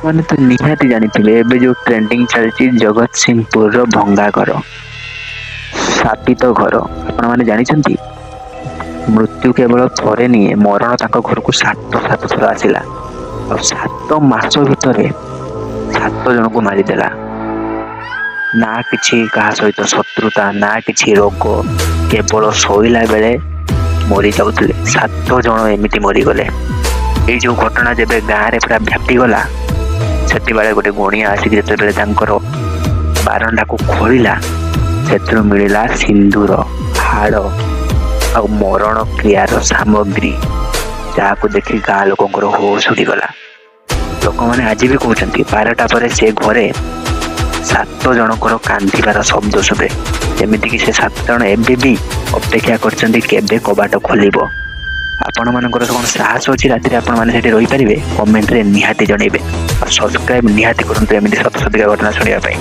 ମାନେ ତ ନିହାତି ଜାଣିଥିବେ, ଏବେ ଯୋଉ ଟ୍ରେଣ୍ଡିଂ ଚାଲିଛି ଜଗତସିଂହପୁରର ଭଙ୍ଗା ଘର, ସାପିତ ଘର। ଆପଣମାନେ ଜାଣିଛନ୍ତି, ମୃତ୍ୟୁ କେବଳ ଥରେ ନିଏ, ମରଣ ତାଙ୍କ ଘରକୁ ସାତ ସାତ ଥର ଆସିଲା ଆଉ 7 ମାସ ଭିତରେ 7 ଜଣଙ୍କୁ ମାରିଦେଲା। ନା କିଛି କାହା ସହିତ ଶତ୍ରୁତା, ନା କିଛି ରୋଗ, କେବଳ ଶୋଇଲା ବେଳେ ମରି ଯାଉଥିଲେ। 7 ଜଣ ଏମିତି ମରିଗଲେ। ଏଇ ଯୋଉ ଘଟଣା ଯେବେ ଗାଁରେ ପୁରା ବ୍ୟାପିଗଲା, ସେତେବେଳେ ଗୋଟେ ଗୁଣିଆ ଆସିକି ଯେତେବେଳେ ତାଙ୍କର ବାରଣ୍ଡାକୁ ଖୋଳିଲା, ସେଥିରୁ ମିଳିଲା ସିନ୍ଦୁର, ହାଡ଼ ଆଉ ମରଣ କ୍ରିୟାର ସାମଗ୍ରୀ, ଯାହାକୁ ଦେଖି ଗାଁ ଲୋକଙ୍କର ହୋସ ଉଡ଼ିଗଲା। ଲୋକମାନେ ଆଜି ବି କହୁଛନ୍ତି, 12ଟା ପରେ ସେ ଘରେ 7 ଜଣଙ୍କର କାନ୍ଦିବାର ଶବ୍ଦ ଶୁଭେ, ଯେମିତିକି ସେ 7 ଜଣ ଏବେ ବି ଅପେକ୍ଷା କରିଛନ୍ତି କେବେ କବାଟ ଖୋଲିବ। ଆପଣମାନଙ୍କର କ'ଣ ସାହସ ଅଛି, ରାତିରେ ଆପଣମାନେ ସେଠି ରହିପାରିବେ? କମେଣ୍ଟରେ ନିହାତି ଜଣେଇବେ ଆଉ ସବସ୍କ୍ରାଇବ ନିହାତି କରନ୍ତୁ ଏମିତି ସତ ସତିକା ଘଟଣା ଶୁଣିବା ପାଇଁ।